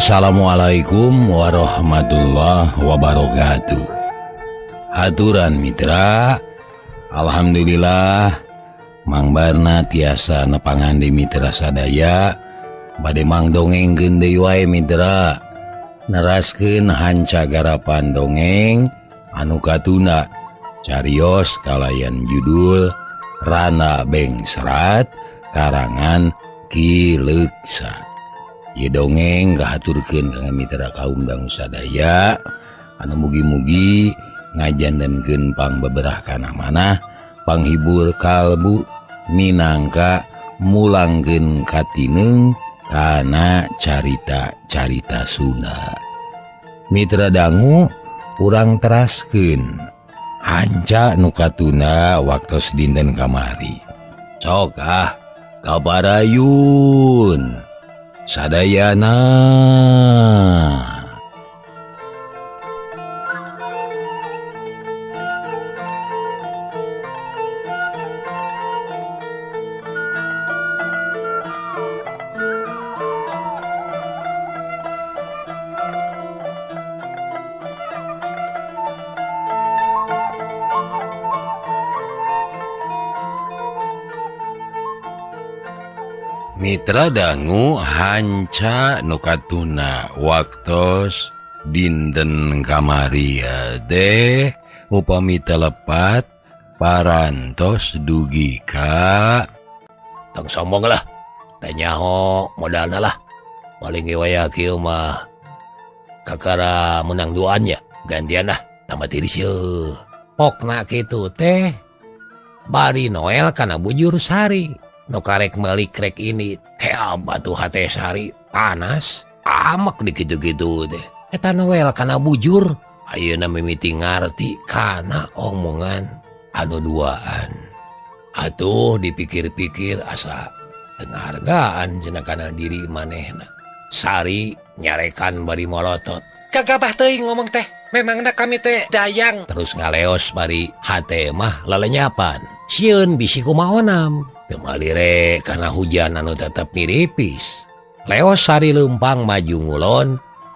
Assalamualaikum warahmatullahi wabarakatuh. Haturan mitra, alhamdulillah Mang Barna tiasa nepangan di mitra sadaya. Bade mang dongengkeun deui wae mitra, neraskeun hanca garapan dongeng anu katunda carios kalayan judul Rana Bengsrat karangan Ki Leuksa. Ieu dongeng kahaturkeun ka mitra kaum dangu sadaya anu mugi-mugi ngajantenkeun pangbeberah kana manah, panghibur kalbu minangka mulangkeun katineung kana carita-carita Sunda. Mitra dangu urang teraskeun hanca nu katunda waktos dinten kamari. Sok ah kabarayun sadayana. Mitra dangu hanca nu katuna waktos dinten kamari teh upami telepat parantos dugi ka tong sombong lah da nyaho modalna lah paling ge waya kieu mah kakara menang duaan ya gantian lah tambah tiris yeuh pokna kitu teh bari Noel kana bujur sari nu karek meuli krek ini hea batu hate sari panas amek di kitu-kitu teh eta Noel kana bujur ayeuna mimiti ngarti kana omongan anu duaan atuh dipikir-pikir asa penghargaan cenah kana diri manehna. Sari nyarekan bari molotot kagabah teuing ngomong teh memangna kami teh dayang terus ngaleos bari hate mah lalenyapan sieun bisi kumaonam Temalire karena hujan anu tetep miripis. Leos sari lempang maju ngulon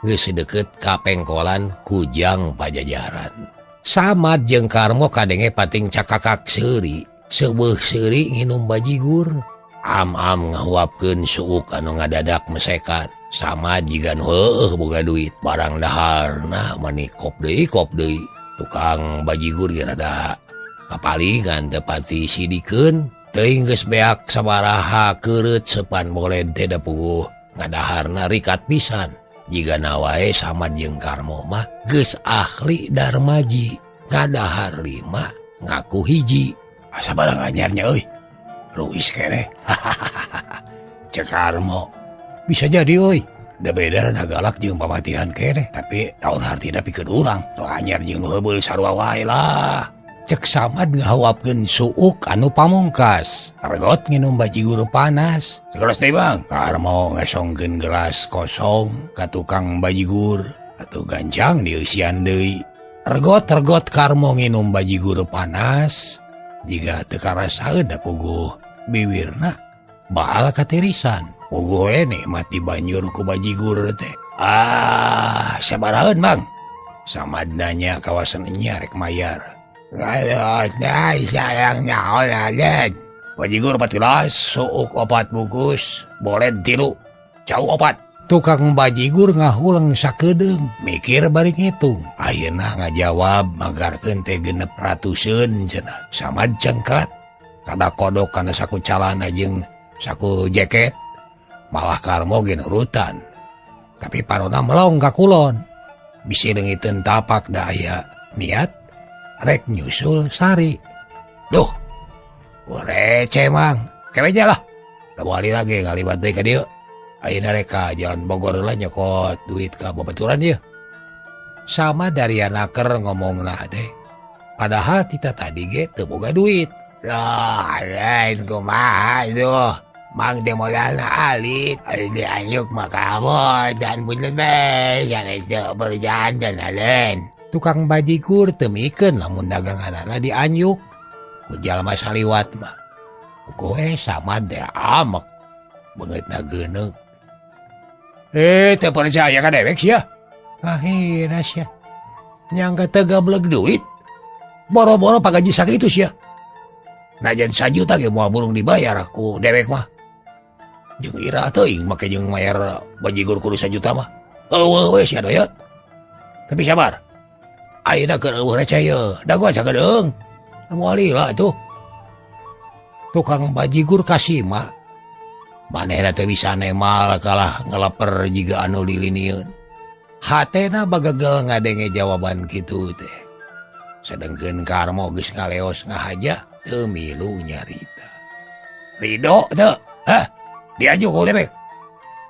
geus deket ka pengkolan Kujang Pajajaran. Samad jeung Karmo kadenge pating cakakak seuri, seubeuh seuri nginum bajigur. Am-am ngahuapkeun suuk anu ngadadak mesekan. Samad jiga nu heueuh boga duit, barang daharna mani kop deui kop deui. Tukang bajigur ge rada kapalingan teu pati sidikeun. Teuing geus beak sabaraha keureut sepan boled teh da puguh ngadaharna rikat pisan. Jigana wae Samad jeung Karmo mah geus ahli darmaji, ngadahar lima ngaku hiji. Asa barang anyarnya euy. Ruis keneh. Cek Karmo. Bisa jadi euy. Da beda rada galak jeung pamatihan keneh, tapi naon hartina pikeun urang. Nu anyar jeung nu heubeul sarua wae lah. Cek Samad ngahuapkeun suuk anu pamungkas. Regot nginum bajigur panas. Segelas teh bang. Karmo ngesongkeun gelas kosong ka tukang bajigur. Atuh gancang dieusian deui. Regot-regot Karmo nginum bajigur panas. Jiga teu karasaeun da puguh biwirna baal katirisan. Puguh we nikmat dibanjur ku bajigur teh. Ah, sabaraheun bang. Samad nanya kawasan enya rek mayar. Sayang nyaon aden. Bajigur 14, suuk 4 bungkus, boled 3, cau 4. Tukang bajigur ngahuleng sakedeung, mikir bari ngitung. Ayeuna ngajawab magarkeun teh 600-eun cenah. Samad cengkat, kada kodok kana saku calana jeung saku jaket. Malah Karmo ge nurutan. Tapi parona melong ka kulon. Bisi leungiteun tapak da aya niat rek nyusul Sari. Duh, receh mang, keweja lah. Wali lagi ngaliwat deui ka dieu. Ayeuna rek ka jalan Bogor lah nyokot duit ka babaturan ieu. Sama dari anaker ngomongna teh. Padahal kita tadi ge teu boga duit. Lah, lain kumaha itu. Mang teh modalna alit, dianyuk mah kamu dan buntut bae, sanes teu berjanten alen. Tukang bajigur teu mikeun lamun daganganana dianyuk ku jalma saliwat mah. Koe Samad teh amek beungeutna geuneuk. Teu percaya ka dewek sia. Akhirna sia. Nyangka teu gablek duit. Boro-boro pagaji sakitu sia. Najan sajuta ge moal burung dibayar ku dewek mah. Jeung ira teuing make jeung mayar bajigur kudu sajuta mah. Eueuh we sia doyot. Tapi sabar. Ayeuna keur eueuh receh ye. Da gua sakedeung. Moal lila tuh. Tukang bajigur kasima. Manehna teu bisa nemal kalah ngeleper jiga anu lilinieun. Hatena bagagel ngadenge jawaban kitu teh. Sedengkeun Karmo geus ngaleos ngahaja teu milu nyarita. Ridho teu? Hah? Diaju ku dewek.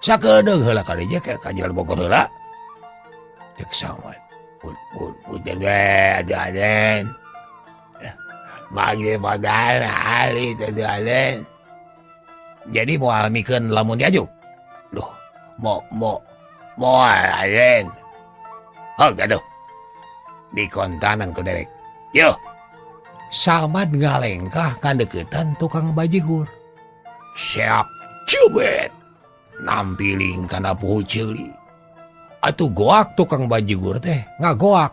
Sakedeung heula ka dieu ka jalan Bogor heula. Cek Samad. Punten we atuh Aden. Bagi modal ali atuh Aden. Jadi moal mikeun lamun diajuk. Duh, moal Aden. Heuh atuh. Dikontanan ku dewek. Yo. Samad ngalengkah kadeukeutan tukang bajigur. Siap cubet. Nampiling kana puhu ceuli. Atuh goak tukang bajigur teh ngagoak.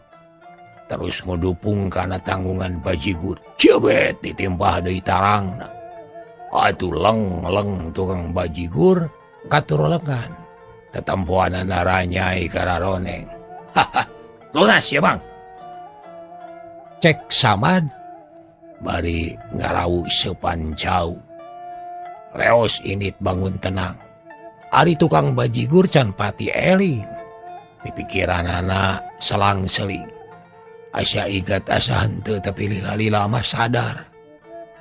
Terus ngudupung kana tanggungan bajigur. Cubet ditimpah deui tarangna. Atuh leng-leng tukang bajigur katurolekan. Tetempoanana ranyai kararoneng. Haha, lunas ya bang. Cek Samad bari ngarau seupan jauh. Leos init bangun tenang. Ari tukang bajigur can pati eling. Pipikiranana selang-seling. Asa igat asa henteu tapi lila-lila mah sadar.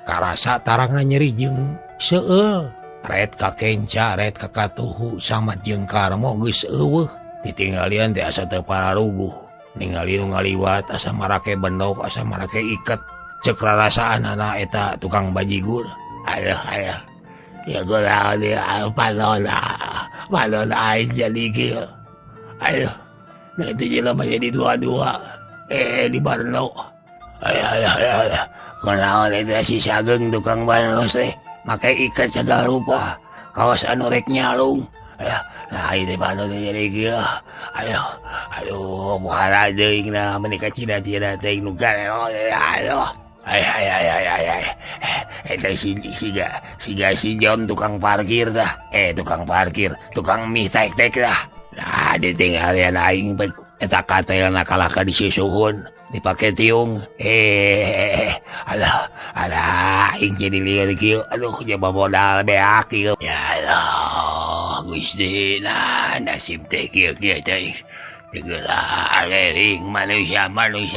Karasa tarangna nyeri jeung seueul. Ret ka kenca, ret ka katuhu, Samad jeung Karmo geus eueuh. Ditinggalian teh asa teu pararuguh. Ningali nu ngaliwat asa marake bendok, asa marake iket. Ceuk rarasaanana eta tukang bajigur. Aduh, aduh. Ya gua dia palona. Palona aing jadi kieu. Aduh. Nanti jelema jadi dua-dua. Di Barno. Aduh, aduh, aduh. Kunaon eta si Sageng tukang Barno teh make iket segala rupa. Kawas anu rek nyalung. Aduh, nah ieu teh Barno teh jadi kieu. Aduh, aduh, muhara deui na meuni ka cina-cina teh nu garelo. Aduh. Ay ay ay ay ay ay. Eta si John tukang parkir tah. Tukang parkir, tukang mie tek-tek tah. Nah, ditinggalian aing eta katelna kalah ka disusuhun, dipake tiung. Alah, alah, aing jadi lieur kieu. Aduh, coba modal beak kieu. Ya Allah, Gusti, nah nasib teh kieu-kieu teh. Segera alering manusia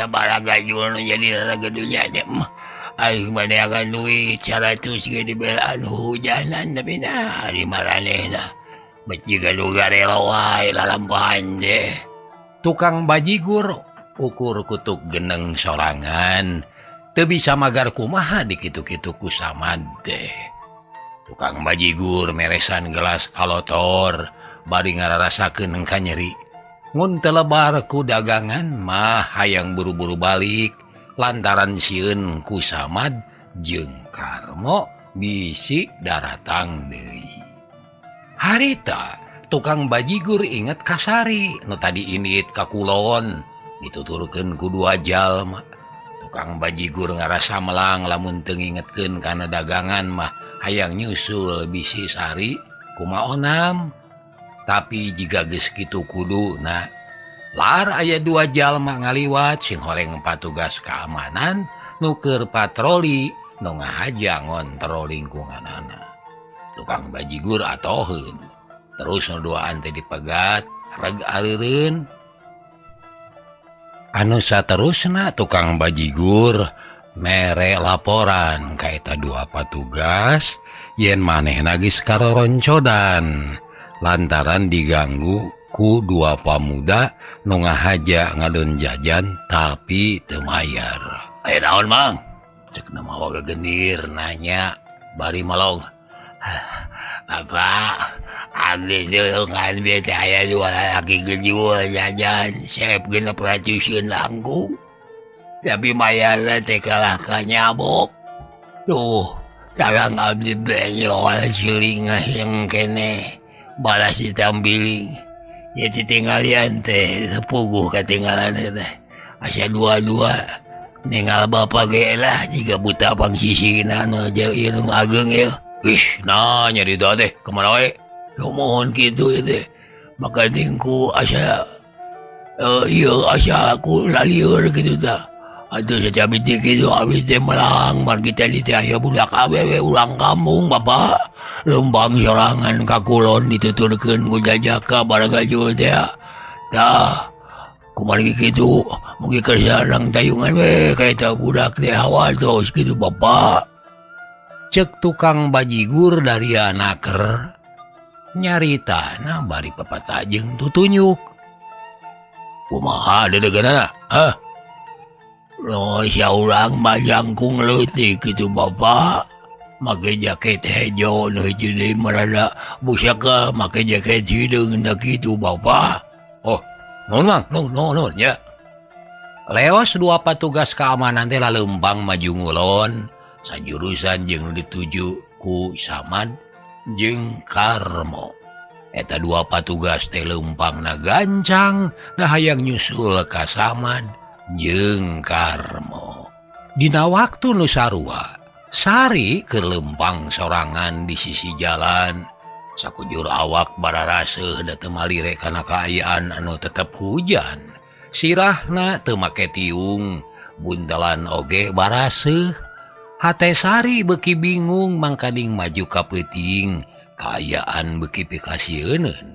baragajul nu jadi raraga dunya teh. Aing maneangan duit 100 ge dibelaan hujanan tapi nah di maranehna. Bet jiga nu garelo wae lalampahan teh. Tukang bajigur ukur kutuk geneng sorangan teu bisa magar kumaha dikitu-kitu ku Samad teh. Tukang bajigur meresan gelas kalotor bari ngararasakeun ka nyeri. Ngun telebar ku dagangan mah hayang buru-buru balik lantaran sieun ku Samad jeung Karmo bisi daratang deui. Harita tukang bajigur inget ka Sari nu tadi indit ka kulon dituturkeun ku dua jalma. Tukang bajigur ngarasa melang lamun teu ngingetkeun kana dagangan mah hayang nyusul bisi Sari kumaonam. Tapi jika geus kitu kuduna lar aya dua jalma ngaliwat sing horeng patugas keamanan nu keur patroli nu ngahaja ngontrol lingkunganana. Tukang bajigur atoheun terus nu duaan teh dipegat reg areureun. Anu saterusna tukang bajigur mere laporan ka eta dua patugas yen manehna geus karoroncodan lantaran diganggu ku dua pamuda nu ngahaja ngadon jajan tapi teu mayar. Aya naon Mang? Cek na mawa gagenir nanya bari malong. Bapak, abdi tulungan bieu teh aya dua lalaki gejual jajan sep 600 langkung. Tapi mayarna teh kalah ka nyabok. Tuh, sarang abdi benyol siling ngaheng keneh. Balas ditambiling. Ya titinggalian teh sepuguh katinggalan teh. Asa dua-dua ningal bapak ge lah jiga buta pangsisina nu jeung ieu nu ageng ieu. Ih, nah nyarita teh kumaha we? Nuhun kitu teh. Maka tingku asa ieu asa aku lalieur kitu tah. Aduh setiap itu kitu abdi teh melang margi teh teh aya budak awewe urang kampung bapak. Lembang sorangan ka kulon dituturkeun ku jajaka baragajul teh. Tah kumargi kitu mugi kersa nang tayungan we ka eta budak teh hawatos kitu bapak. Cek tukang bajigur dari anaker nyaritana bari papatajeng tutunyuk. Kumaha dedegeunana? Hah? Loh, saurang mah jangkung leutik kitu bapak. Make jaket hejo nu hiji deui marada busaka make jaket hideung tah kitu bapak. Oh, nuhun nuhun nya. Leos dua patugas keamanan teh laleumpang maju ngulon sajurusan jeung nu dituju ku Samad jeung Karmo. Eta dua patugas teh leumpangna gancang nah hayang nyusul ka Samad jeung Karmo. Dina waktu nu sarua Sari keur leumpang sorangan di sisi jalan. Sakujur awak bararaseuh da teu malire kana kaayaan anu tetep hujan. Sirahna teu make tiung, buntelan oge baraseuh. Hate Sari beuki bingung mangkading maju ka peuting, kaayaan beuki pikasieuneun.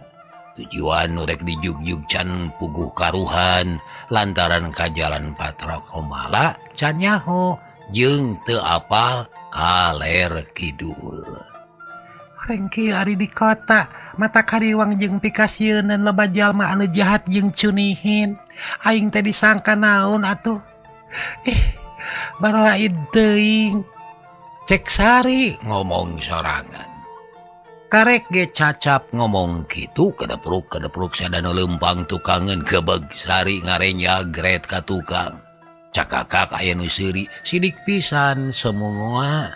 Tujuan nu rek dijugjug can puguh karuhan lantaran ka jalan Patra Komala can nyaho jeung teu apal kaler kidul. Rengki ari di kota mata kariwang jeung pikasieuneun loba jalma anu jahat jeung cunihin. Aing teh disangka naon atuh. Baralaid teuing. Cek Sari ngomong sorangan. Karek ge cacap ngomong kitu kedepruk-kedepruk sadanu leumpang tukangeun kebeg Sari ngarenya gret ka tukang. Cakakak aya nu seuri sidik pisan semua.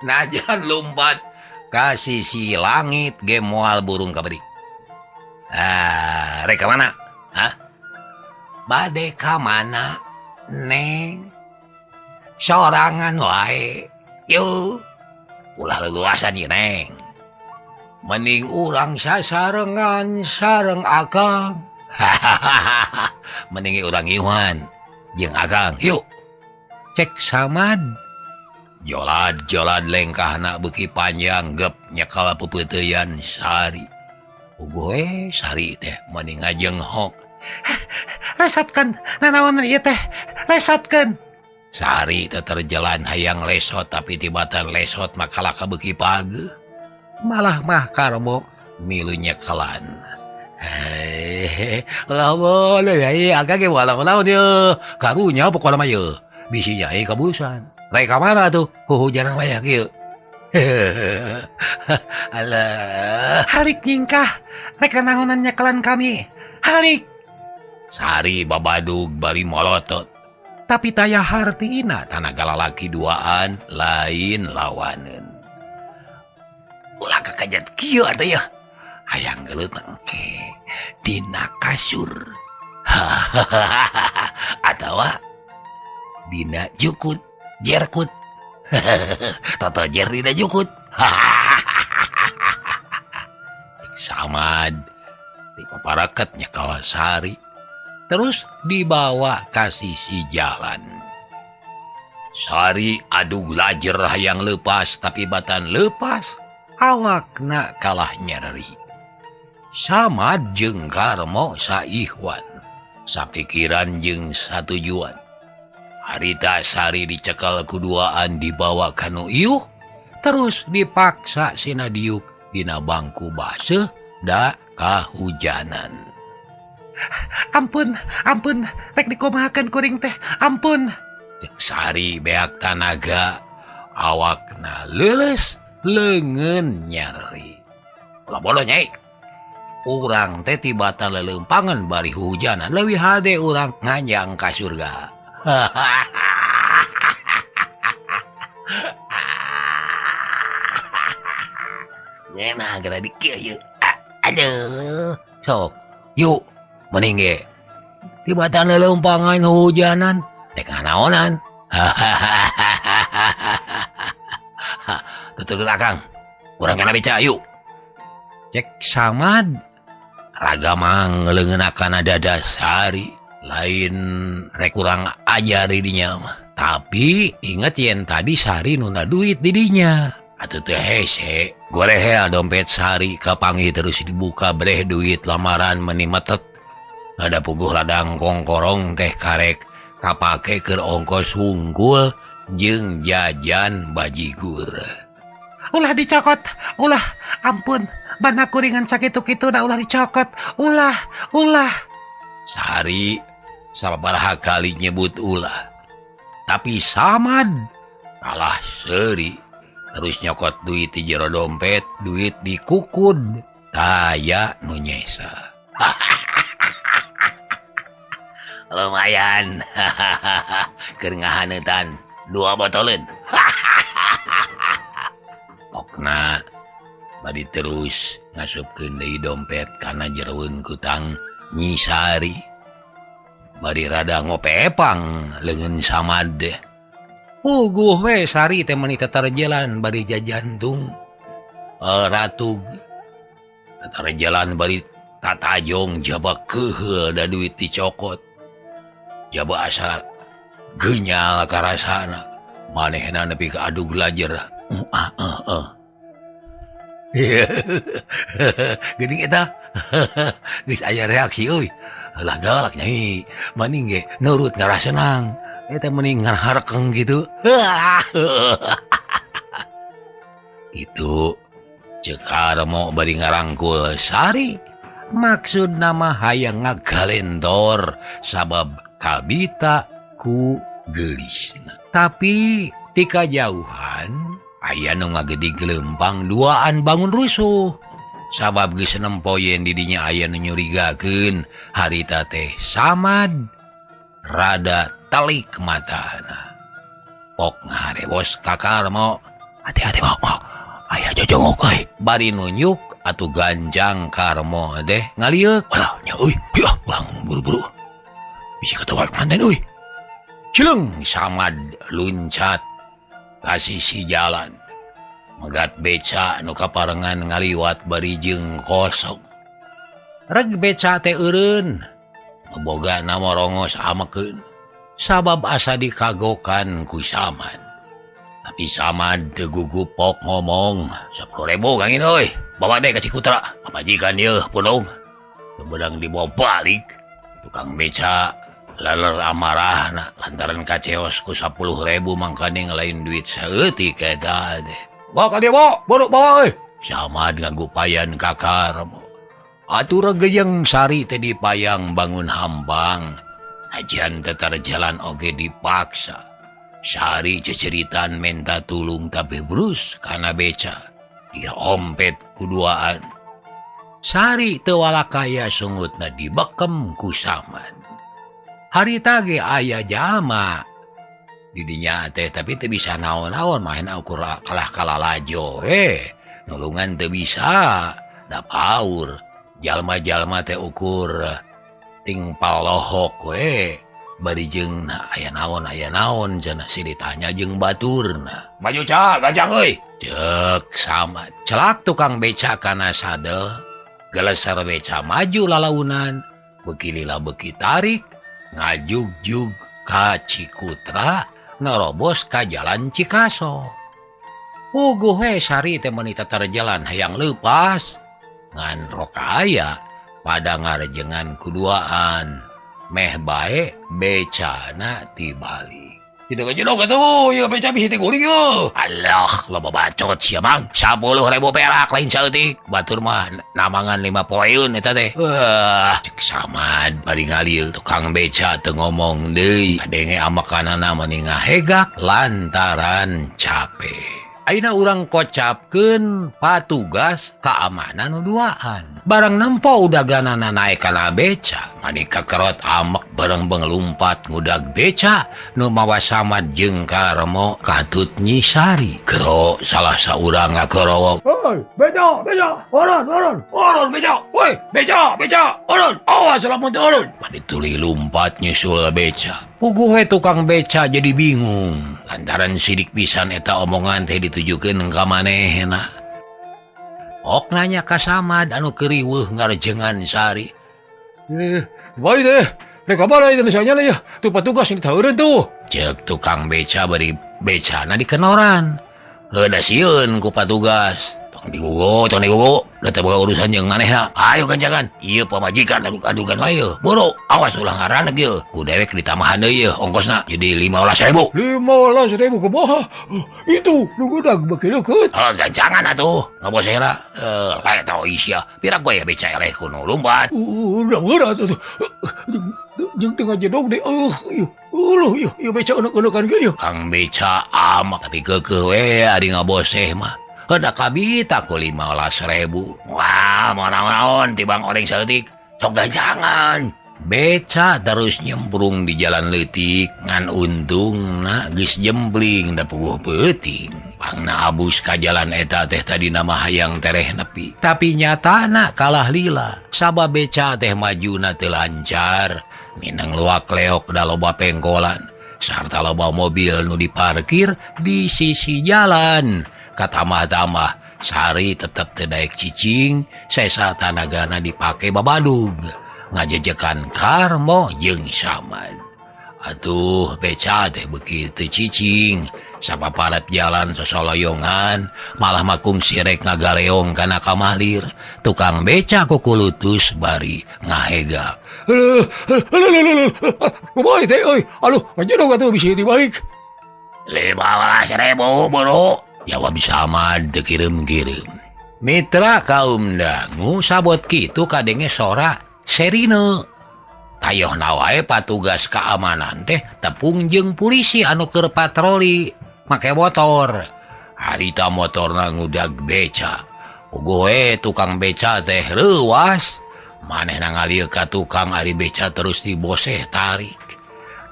Najan lompat ka sisi langit ge moal burung kaberi. Ah, rek ka mana? Hah? Bade ka mana, Neng? Sorangan wae. Yuk, ulah leluasan ieu, Neng. Mending urang sasarengan sareng akang. Hahaha, mending urang Iwan jeung akang. Yuk. Cek Samad. Jolad-jolad lengkahna beuki panjang gep nyekal peupeuteuyan Sari. Uguh Sari teh mending ngajenghok. Lesotkeun nanaon ieu teh? Lesotkeun. Sari teh terjalan hayang lesot tapi tibatan lesot makalah beuki pageuh. Malah mah Karmo milu nyekelan. Hehehe, lah boleh ya, agak ge walau naon ieu. Karunya pokona mah ieu. Bisi nyae kaburusan. Rek ka mana tuh? Huhujanan wae kieu. Alah, halik nyingkah. Rek naonan nyekelan kami. Halik. Sari babadug bari molotot. Tapi taya hartina tanaga lalaki duaan lain lawaneun. Ulah kakajat kieu atuh ya. Hayang gelut engke dina kasur. Atawa dina jukut, jerkut. Toto jer dina jukut. Samad di paparaket nyekal Sari. Terus dibawa ka sisi jalan. Sari adug lajer hayang lepas tapi batan lepas awakna kalah nyeri. Samad jeung Karmo saihwan sapikiran jeung satujuan. Harita Sari dicekal kuduaan dibawa kanu iuh terus dipaksa sina diuk dina bangku baseuh da kahujanan. Ampun, ampun, rek dikumahakeun kuring teh, ampun. Cek Sari beak tanaga, awakna leuleus leungeun nyeri. Ulah bodoh nyai. Urang teh tibatan leuleumpangan bari hujanan leuwih hade urang nganjang ka surga. Ngeunah gara di kieu ieu. Aduh. Sok, yuk mending ge. Tibatan leuleumpangan hujanan, rek nganaonan. Tutur Akang. Urang kana beca yuk. Cek Samad raga mang leungeunna kana dada Sari, lain rek kurang ajar di dinya mah. Tapi inget yen tadi Sari nunda duit di dinya. Atuh teu hese, gorehel dompet Sari kapanggih terus dibuka breh duit lamaran meni metet. Ada puguh ladang kongkorong teh karek kapake keur ongkos wungkul jeung jajan bajigur. Ulah dicokot, ulah, ampun, bana kuringan sakitu-kitu da ulah dicokot, ulah, ulah. Sari sababaraha kali nyebut ulah. Tapi Samad kalah seuri terus nyokot duit di jero dompet, duit dikukud, taya nu nyesa. Lumayan. Keur ngahaneutan 2 botoleun. Pokna bari terus ngasupkeun deui dompet kana jeroeun kutang Nyi Sari. Bari rada ngopepang leungeun Samad deh. Puguh we Sari teh meuni tatar jalan bari jajantung. Ratug tatar jalan bari tatajong jaba keuheul da duit dicokot. Jaba asa genyal karasana. Manehna nepi ka adug lajer. Geuning eta. Geus aya reaksi euy. Lah galak nyai. Maning ge nurut ngarasenang. Eta mending ngaharekeng gitu. Itu Cek Karmo bari ngarangkul Sari. Maksud nama hayang ngagalentor sabab kabita ku geulisna. Tapi tika jauhan aya nu ngagedi gelempang duaan bangun rusuh. Sabab geus nempo yen di dinya aya nu nyurigakeun harita teh Samad rada telik matana. Pok ngarewos ka Karmo, hati-hati mau aya jojongok euy. Bari nunjuk atuh ganjang Karmo teh ngalieuk. Alah nya euy, heuh bang buru-buru. Bisi katawak manten euy. Cileung Samad luncat ka sisi jalan. Megat beca nu kaparengan ngaliwat bari jeung kosong. Reg beca teh eureun, boga namorongos amekeun. Sabab asa dikagokan ku Samad. Tapi Samad teu gugup pok ngomong, 10.000 Kang euy, bawa deh ka Cikutra. Pamajikan ieu pundung. Teu beunang dibawa balik. Tukang beca laler amarahna lantaran kaceos ku 10.000 mangkaning lain duit saeutik eta teh. Bawa ka dieu bawa, buru bawa euy. Samad ngagupayan ka Karmo. Atuh regeyeng Sari teh dipayang bangun hambang. Ajian tetar jalan oge dipaksa. Sari ceceritan menta tulung tapi brus kana beca. Dia ompet kuduaan. Sari teu walakaya sungutna dibekem ku Samad. Harita ge aya jalma di dinya teh tapi teu bisa naon-naon main ukur kalah kalalajo we. Nulungan teu bisa da paur. Jalma-jalma teh ukur ting palohok we. Bari jeung aya naon cenah silih tanya jeung baturna. Maju ca ganjang euy. Ceuk Samad. Celak tukang beca kana sadel. Geleser beca maju lalaunan. Beuki lila beuki tarik ngajugjug ka Cikutra nerobos ka jalan Cikaso. Puguh we Sari teh meuni tatar jalan hayang leupas. Ngan rokaya pada ngarejengan kuduaan. Meh bae becana tibalik. Tidak kejedok atuh, ieu beca bisi tiguling ieu. Alah, loba bacot sia mang. 10.000 perak lain saeutik. Batur mah namangan 5 poeun eta teh. Wah, cek Samad bari ngalieuk tukang beca teu ngomong deui. Kadenge amakanana mani ngahegak lantaran capek. Ayeuna urang kocapkeun patugas keamanan duaan. Barang nempo udaganana naek kana beca. Mani kakerot amek bareng benglumpat ngudag beca nu mawa Samad jeung Karmo katut Nyi Sari. Gero salah saurang ngakorowok. Hoi, beca, beca, urun, urun, urun beca. Woi, beca, beca, urun. Awas lamun teu urun. Mani tuluy lumpat nyusul beca. Puguh we tukang beca jadi bingung. Lantaran sidik pisan eta omongan teh ditujukeun ka manehna. Ok nanya ka Samad anu keriweuh ngarejengan Sari. Baik deh, rek kamana ieu misalnya ya, tuh patugas ini taureun tuh. Ceuk tukang beca bari becana dikenoran. Heuh da sieun ku patugas. Tong digugu, da teu boga urusan jeung manehna. Ayo kancangan, ieu pamajikan aduk-adukan wae ieu. Buru, awas ulah ngaraneg ieu. Ku dewek ditambahan deui ieu ongkosna jadi 15.000. 15.000 kumaha? Itu nu gudag beuki deukeut. Oh, gancangan atuh. Ngabosehna lae tau isia. Pira goe beca eleh ku nu lumpat. Udah geura atuh. Jeung teu ngajedog deui. Ieu. Uluh ieu, ieu beca enek-enekan ge ieu. Kang beca amak tapi keukeuh we ari ngaboseh mah. Heuda kabita ku 15.000. Wah, mau naon-naon tibang oleng saeutik. Sok gancangan. Beca terus nyemprung di jalan leutik ngan untungna geus jembling da puguh peuting. Pangna abus ka jalan eta teh tadina mah hayang tereh nepi. Tapi nyatana kalah lila. Sabab beca teh majuna teu lancar. Mineng luak leok da loba pengkolan sarta loba mobil nu diparkir di sisi jalan. Katamah-tamah Sari tetep teu daek cicing, sesa tanagana dipake babadug ngajejekan Karmo jeung Samad. Atuh beca teh beuki teu cicing, sapaparat jalan sosoloyongan, malah makung sirek ngagaleong kana kamalir. Tukang beca kukulutus bari ngahegak. Heuh, heuh, kumaha teh euy? Aduh, ngajedog atuh bisi dibalik. 15.000 buru. Jawab Samad teu kirim-kirim. Mitra kaum dangu sabot kitu kadenge sora serine. Tayohna wae patugas keamanan teh tepung jeung polisi anu keur patroli make motor. Harita motorna ngudag beca. Puguh we tukang beca teh reuwas. Manehna ngalieu ka tukang ari beca terus diboseh tarik.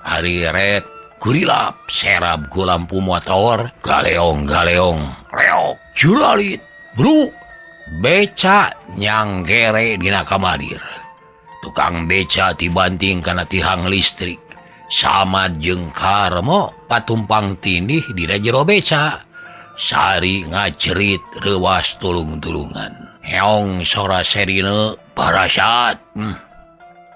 Ari ret gurilap serab ku lampu motor galeong-galeong reok juralit bru beca nyanggere dina kamalir. Tukang beca dibanting kana tihang listrik. Samad jeung Karmo patumpang tindih dina jero beca. Sari ngacerit reuwas tulung-tulungan. Heong sora serine parasat.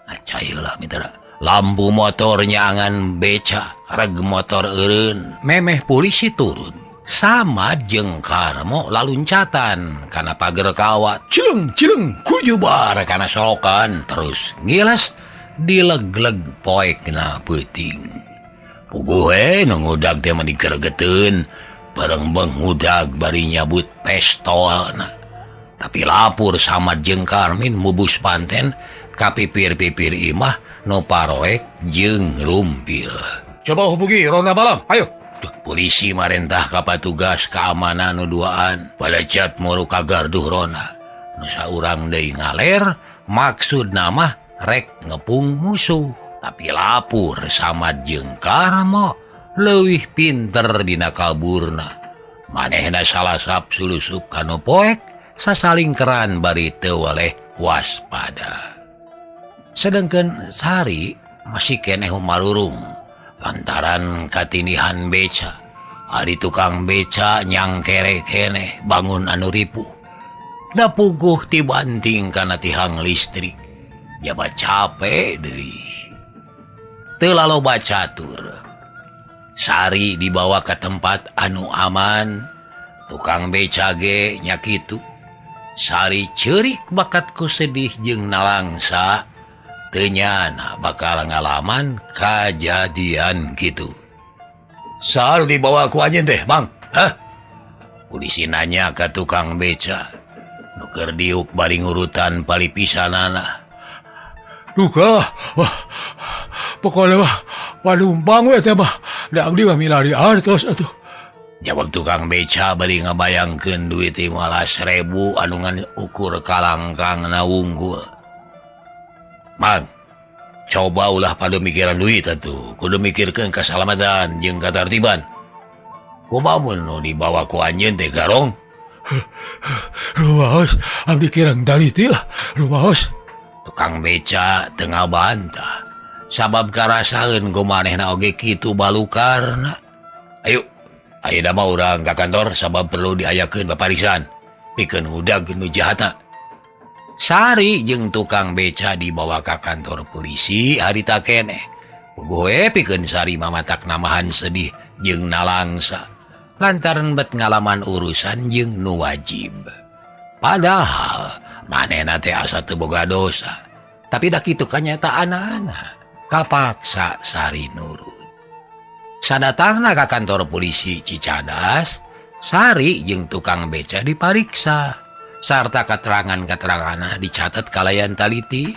Percayalah mitra. Lampu motor nyangan beca, reg motor eureun. Memeh polisi turun. Samad jeung Karmo laluncatan kana pager kawat. Cileng cileng kujubar kana solokan terus ngilas dilegleg poekna peuting. Puguh we nu ngudag teh mah digeregeteun, bareng bengudag bari nyabut pestolna. Tapi lapur Samad jeung Karmin mubus panten ka pipir-pipir imah no paroek jeung rumpil. Coba hubungi ronda malam, ayo. Polisi marentah ka patugas keamanan nu duaan balacat muru ka garduh ronda. Nu saurang deui ngaler, maksudna mah rek ngepung musuh. Tapi lapur Samad jeung Karmo leuwih pinter dina kaburna. Manehna salasap sulusup ka nu poek, sasaling keran bari teu waleh waspada. Sedangkan Sari masih keneh marurung lantaran katinihan beca. Ari tukang beca nyangkere keneh bangun anu ripuh. Da puguh tibanting kana tihang listrik. Jaba capek deui. Teu laloba catur. Sari dibawa ke tempat anu aman. Tukang beca ge nya kitu. Sari ceurik bakat ku sedih jeung nalangsa. Teu nyana bakal ngalaman kajadian gitu. Sal dibawa ku anjeun teh, Bang. Hah? Polisi nanya ka tukang beca. Nu keur diuk bari ngurutan palipisanana. Duka, wah, pokoknya mah panumpang we teh mah. Da abdi mah milari artos atuh. Jawab tukang beca bari ngabayangkeun duit 15.000 anu ngan ukur kalangkangna wungkul. Mang, coba ulah pada mikiran duit atuh, kudu mikirkeun kasalamatan jeung katartiban. Kumaha mun nu dibawa ku anjeun teh garong? Rumaos, abdi kirang taliti lah, rumaos. Tukang beca teu ngabantah, sabab karasaeun ku manehna oge kitu balukarna. Ayo, ayeuna mah urang ka kantor sabab perlu diayakeun paparisan, pikeun ngudag nu jahatna. Sari jeung tukang beca dibawa ka kantor polisi harita keneh. Puguh we pikeun Sari mamatak namahan sedih jeung nalangsa lantaran bet ngalaman urusan jeung nu wajib. Padahal manehna teh asa teu boga dosa, tapi dah kitu kanyataanana kapaksa Sari nurut. Sadatangna ka kantor polisi Cicadas, Sari jeung tukang beca dipariksa sarta keterangan-keteranganna dicatat kalayan taliti.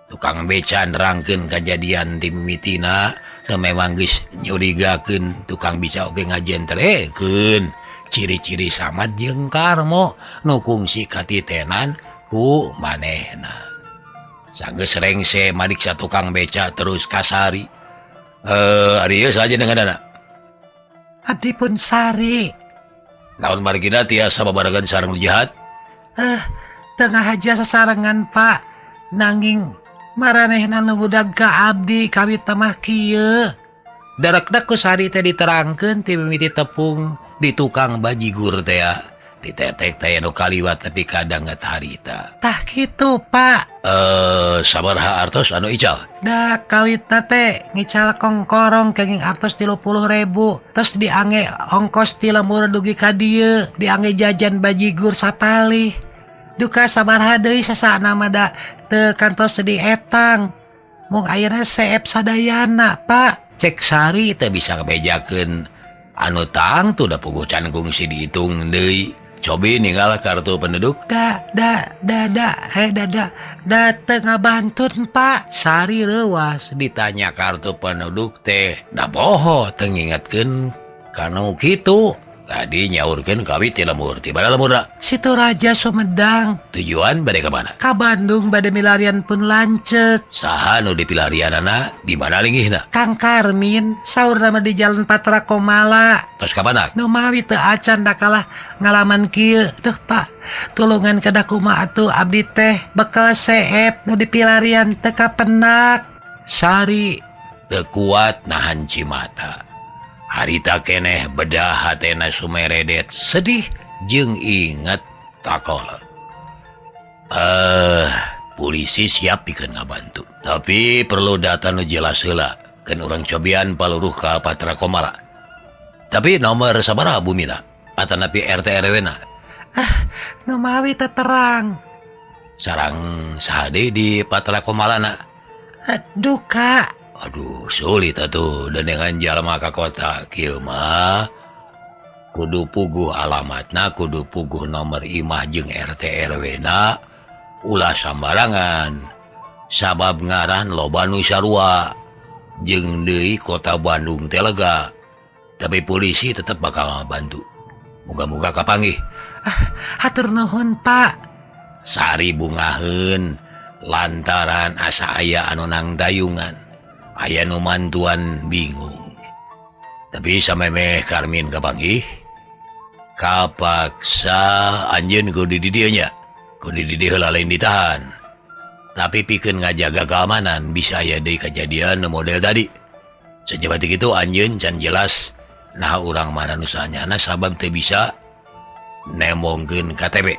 Tukang beca nerangkeun kajadian ti mimitina, memang geus nyurigakeun tukang beca oge ngajentrekeun ciri-ciri Samad jeung Karmo nu kungsi katitenan ku manehna. Sanggeus rengse mariksa tukang beca terus ka Sari. Ari ieu saja dengan anak. Abdi pun Sari. Naon margina tiasa babarengan sareng nu jahat? Tengah aja sasarengan Pak, nanging maranehna nu ngudag ka abdi kawit mah kieu. Darekna ku Sari teh diterangkeun ti mimiti tepung di tukang bajigur teh ditetek teh nu kaliwat tapi kadanget harita. Tah kitu Pak. Sabaraha artos anu ical? Da kawitna teh ngical kongkorong kenging artos 30.000, terus diange ongkos ti lembur dugi ka dieu, diange jajan bajigur sapalih. Duka sabaraha deui sasana mah da teu kantos dietang. Mung ayeuna seep sadayana Pak. Cek Sari teh bisa ngabejakeun anu tang tuh da puguh can kungsi dihitung deui. Cobi ninggal kartu penduduk. Da da da da da da da teu ngabantun Pak. Sari leuwas ditanya kartu penduduk teh da poho teu ngingetkeun kanu kitu. Tadi nyaurkeun kawit ti lembur ti mana lemburna? Situraja Sumedang. Tujuan bade ka mana? Ka Bandung bade milarian pun lanceuk. Saha nu dipilarianana? Di mana linggihna? Kang Karmin, saurna mah di Jalan Patra Komala. Tos kapanak? Nu mawi teu acan da kalah ngalaman kieu. Tuh Pak, tulungan kedah kumaha atuh abdi teh bekal seep nu dipilarian teu kapenak. Sari teu kuat nahan cimata. Harita keneh bedah hatena sumeredet sedih jeung inget kakolot. Polisi siap pikeun ngabantu. Tapi perlu data nu jelas heula keun urang cobian paluruh ka Patra Komala. Tapi nomor sabaraha bumina atanapi RT RW na? Nu mawi teu terang. Sarang saha deui di Patra Komalana? Duka. Aduh, sulit atuh dan dengan jalma ka kota kieu mah kudu puguh alamatna, kudu puguh nomor imah jeung RT RW na, ulah sambarangan. Sabab ngaran loba nu sarua jeung deui kota Bandung teh lega. Tapi polisi tetep bakal ngabantu. Moga-moga kapanggih. Hatur nuhun, Pak. Sari bungaheun lantaran asa aya anu nang dayungan. Aya nu mantuan bingung. Tapi samemeh Karmin kapanggih, kapaksa anjeun kudu di dieu nya. Kudu di dieu heula lain ditahan. Tapi pikeun ngajaga keamanan bisa aya deui kajadian nu model tadi. Sajabati kitu anjeun can jelas nah urang mana nu sanyana sabab teu bisa nemongkeun KTP.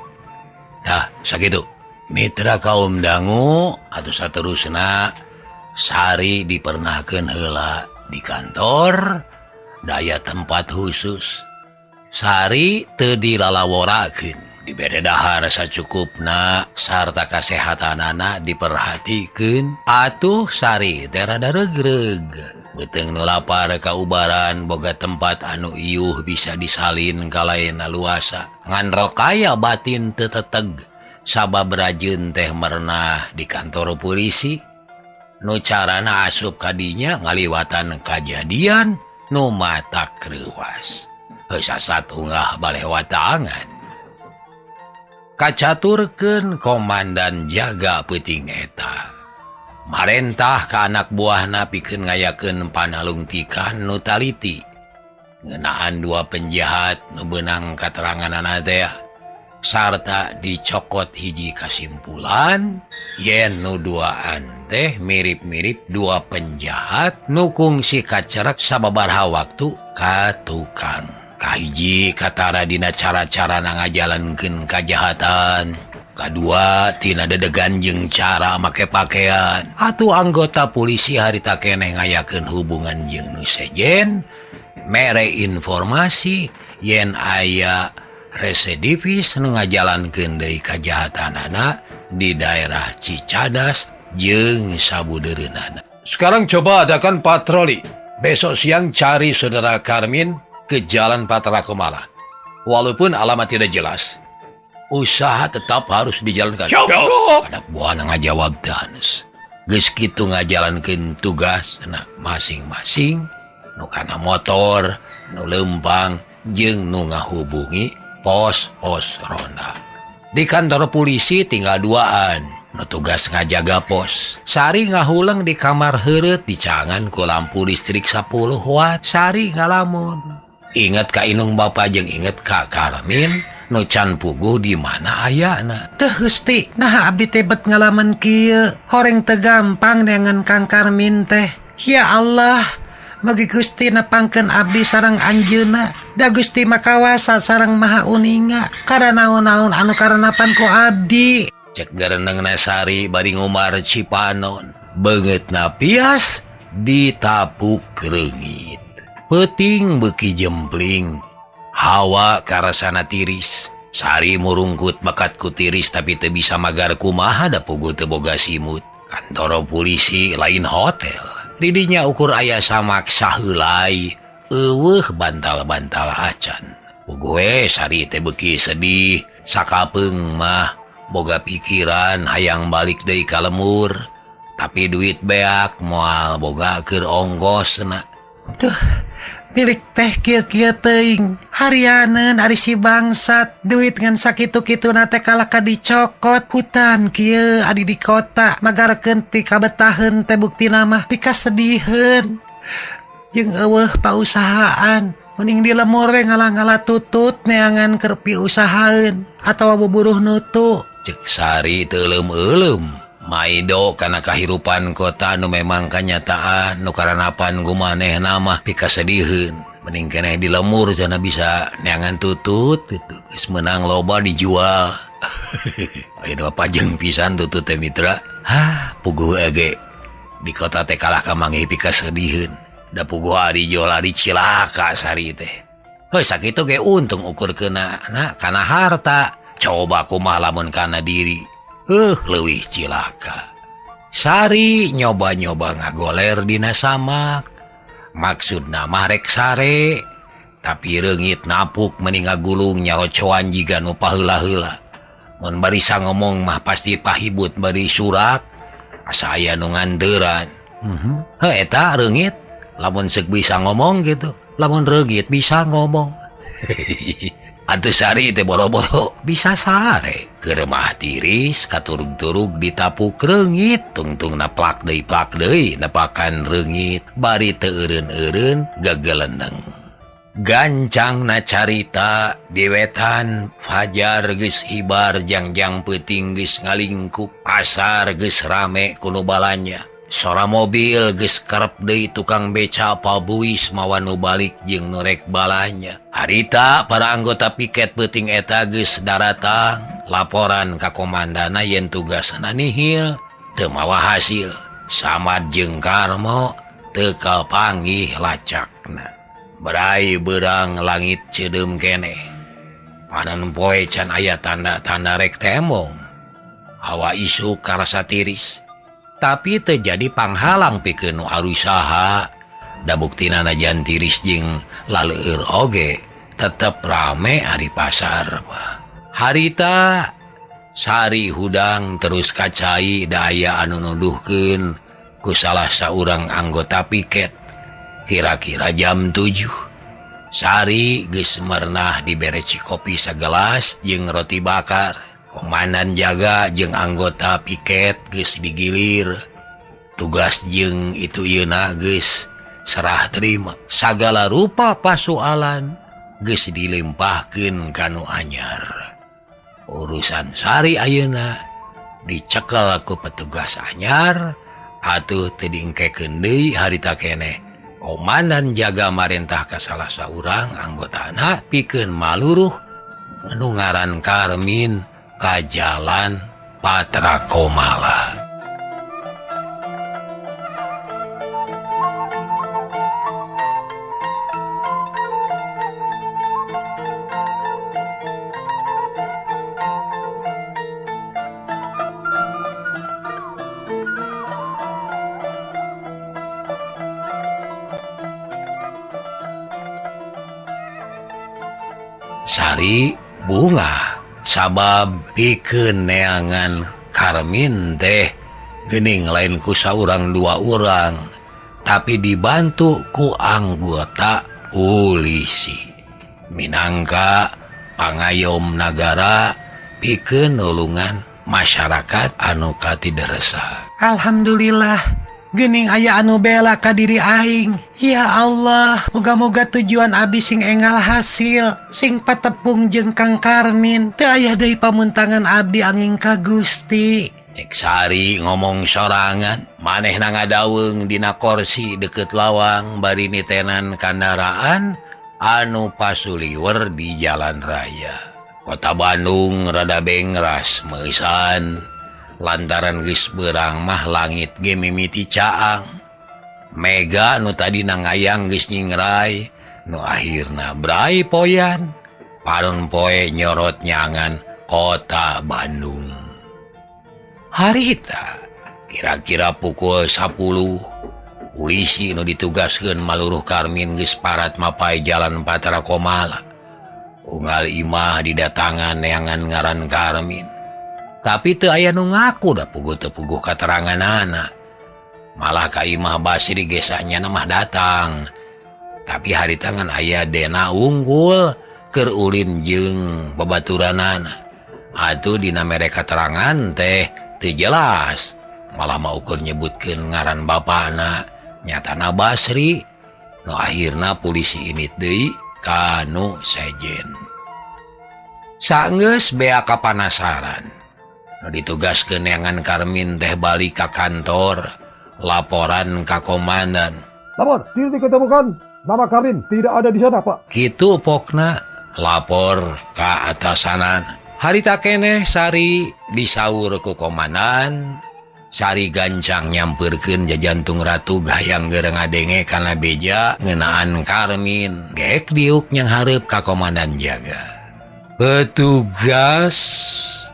Tah sakitu. Mitra kaum dangu atuh saterusna Sari dipernahkeun heula di kantor daya tempat khusus. Sari teu dilalaworakeun, dibere dahar sacukupna sarta kasehatanana diperhatikeun. Atuh Sari teh rada regreg. Beuteung nu lapar kaubaran boga tempat anu iuh bisa disalin ka lain luasa. Ngan rokaya batin teu teteg sabab rajeun teh merenah di kantor polisi. Nu carana asup kadinya ngaliwatan kajadian nu matak reuwas. Sasat unggah baleh watangan. Kacaturkeun komandan jaga peuting eta. Marentah ka anak buahna pikeun ngayakeun panalungtikan nu taliti. Ngeunaan dua penjahat nu beunang kateranganana teh sarta dicokot hiji kasimpulan yen nu duaan teh mirip-mirip dua penjahat nu kungsi kacerek sababaraha waktu ka tukang. Kahiji katara dina cara-cara ngajalankeun kajahatan, kadua tina dedegan jeung cara make pakaian. Atuh anggota polisi harita keneh ngayakeun hubungan jeung nu sejen, mere informasi yen aya residivis nu ngajalankeun deui kajahatanana di daerah Cicadas jeung sabudeureunana. Sekarang coba adakan patroli. Besok siang cari saudara Karmin ke Jalan Patra Komala. Walaupun alamat tidak jelas, usaha tetap harus dijalankan. Anak buah ngajawab danes. Geus kitu ngajalankeun tugas na masing-masing, nu kana motor, nu lempang, jeung nu ngahubungi pos-pos ronda. Di kantor polisi tinggal duaan, nu tugas ngajaga pos. Sari ngahuleng di kamar heureut dicangan ku lampu listrik 10 watt. Sari ngalamun. Ingat ka inung bapa jeung inget ka Karmin nu can puguh di mana ayana. Deuh Gusti, naha abdi teh bet ngalaman kieu, horeng teu gampang neangan Kang Karmin teh. Ya Allah, bagi Gusti nepangkeun abdi sareng anjeunna, da Gusti mah kawasa sareng maha uninga, karana naon-naon anu karenapan ku abdi. Cek gerenengna Sari bari ngumar cipanon, beungeutna pias ditapuk reungit. Peuting beuki jempling, hawa karasana tiris. Sari murungkut bakat ku tiris tapi teu bisa magar kumaha da puguh teu boga simut. Kantor polisi lain hotel. Didinya ukur aya samak saheulai, eueuh bantal-bantal acan. Puguh we Sari teh beuki sedih, sakapeung mah boga pikiran hayang balik deui ka lemur, tapi duit beak moal boga keur ongkosna. Duh, milik teh kieu-kieu teuing, harianeun ari si bangsat, duit ngan sakitu-kituna teh kalah ka dicokot hutan kieu adi di kota, magarkeun ti kabetaheun teh buktina mah pikasediheun. Jeung eueuh pausahaan, mending di lemur we ngala-ngala tutut neangan keur piusahaeun atawa buburuh nutu. Cek Sari teu euleum-euleum. Maido kana kahirupan kota nu memang kanyataan nu karanapan gumanehna mah pikasediheun. Mending keneh di lemur cenah bisa neangan tutut gitu. Geus meunang loba dijual. Ayeuna pajeng pisan tutut teh mitra. Hah, puguh ge di kota teh kalah ka manggih pikasediheun. Da puguh ari jual ari cilaka Sari teh. Heuh sakitu ge untung ukur keuna na kana harta. Coba kumaha lamun kana diri. Leuwih cilaka. Sari nyoba-nyoba ngagoler dina samak. Maksudna mah rek sare, tapi reungit napuk meni ngagulung nyarocoan jiga nu paheula-heula. Mun barisa ngomong mah pasti pahibut bari surak, asa aya nu nganteuran. Heuh eta reungit, lamun seuk bisa ngomong gitu, lamun reungit bisa ngomong. Atuh Sari teh boro-boro bisa sare. Keur mah tiris katurug-turug ditapuk reungit, tungtung naplak deui nepakan reungit, bari teu eureun-eureun gageleneng. Gancangna carita di wetan fajar geus hibar jangjang peuting geus ngalingkup, pasar geus rame ku nu balanja. Sora mobil geus kerep deui tukang beca pabuis mawa nu balik jeung nu rek balanya. Harita para anggota piket peuting eta geus daratang, laporan ka komandana yen tugasna nihil, teu mawa hasil. Samad jeung Karmo teu kapanggih lacakna. Berai beurang langit ceudeum keneh. Panon poe can aya tanda-tanda rek temong. Hawa isuk karasa tiris. Tapi terjadi panghalang pikeun nu arusaha. Da buktina najan tiris jeung laleur oge tetep rame ari pasar mah. Harita Sari hudang terus kacai daya anu nuduhkeun ku salah saurang anggota piket. Kira-kira jam 7. Sari geus merenah dibere kopi sagelas jeung roti bakar. Komandan jaga jeung anggota piket geus digilir. Tugas jeung itu yeuna geus serah terima. Sagala rupa pasualan geus dilimpahkeun ka nu anyar. Urusan Sari ayeuna dicekel ku petugas anyar atuh teu diengkekeun deui harita keneh. Komandan jaga marentah ka salah saurang anggotana pikeun maluruh nu ngaran Karmin ka Jalan Patrakomala. Sari bunga sabab pikeun neangan Karmin teh geuning lain ku saurang dua urang tapi dibantu ku anggota polisi minangka pangayom nagara pikeun nulungan masyarakat anu katideresa. Alhamdulillah geuning aya anu bela ka diri aing. Ya Allah, moga-moga tujuan abdi sing engal hasil, sing patepung jeung Kang Karmin. Teu aya deui pamuntangan abdi angin ka Gusti. Cek Sari ngomong sorangan, manehna ngadaweung dina korsi deket lawang bari nitenan kandaraan anu pasuliwer di jalan raya. Kota Bandung rada bengras meusan. Lantaran geus beurang mah langit ge mimiti caang. Mega nu tadina ngayang geus nyingrai, nu akhirna brai poyan. Paron poe nyorot nyangan kota Bandung. Harita kira-kira pukul 10 polisi nu ditugaskeun maluruh Karmin geus parat mapai Jalan Patrakomala. Unggal imah didatangan neangan ngaran Karmin. Tapi teu aya nu ngaku da puguh teu puguh kateranganana. Malah ka imah Basri gesanya mah datang. Tapi hari tangan aya Dena unggul keur ulin jeung babaturanana. Atuh dina mere katerangan teh teu jelas. Malah mah ukur nyebutkeun ngaran bapana nyatana Basri. Nu akhirna polisi ini deui ka nu sejen. Saenggeus bea kapanasaran. Nu ditugaskeun neangan Karmin teh balik ka kantor, laporan ka komandan. Lapor, tidak diketemukan. Nama Karmin tidak ada di sana, Pak. Kitu pokna lapor ka atasanan. Harita keneh Sari disaur ku komandan. Sari gancang nyampeurkeun jajantung ratu gayang geureng ngadenge kana beja ngeunaan Karmin. Geek diuk nyanghareup ka komandan jaga. Petugas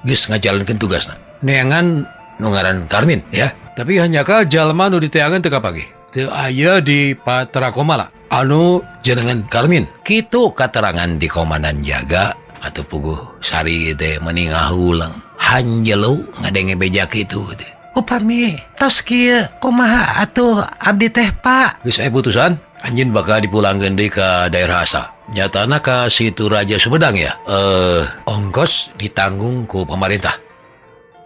geus ngajalankeun tugasna. Neangan nu ngaran Karmin ya. Tapi hanya ka jalma nu diteangan teu kapagih. Teu aya di Patrakomala anu jenengan Karmin. Kitu katerangan di komandan jaga atuh puguh Sari teh meni ngahulang. Hanjelu ngadenge beja kitu teh. Upami tos kieu kumaha atuh abdi teh Pak? Geus aya putusan, anjeun bakal dipulangkeun deui ka daerah asal. Nyatana ka Situ Raja Sumedang ya. Ongkos ditanggung ku pemerintah.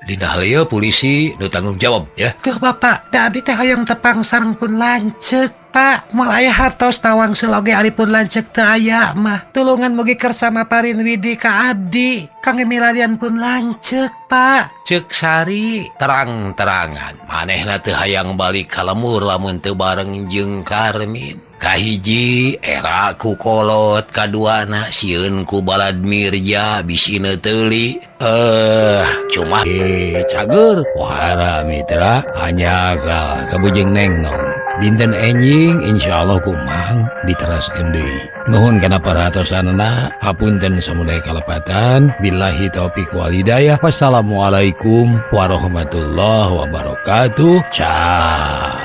Dina hal ieu polisi nu tanggung jawab ya. Tuh Bapak, da abdi teh hoyong tepang sareng pun lanceuk Pak. Moal aya hartos tawang oge ari pun lanceuk teu aya mah. Tulungan mugi kersa maparin widi ka abdi. Kangge milarian pun lanceuk Pak. Ceuk Sari terang-terangan. Manehna teu hayang balik ka lemur lamun teu bareng jeung Karmin. Kahiji era ku kolot, kaduana sieun ku balad Mirja bisina teuli. Cuma cager wahara mitra hanya ka kabujeng neng nong. Dinten enjing insyaallah kumang diteraskeun deui. Nuhun kana perhatosanana, hapunten samudaya kalepatan. Billahi taufik wal hidayah. Wassalamualaikum warahmatullahi wabarakatuh. Ciao.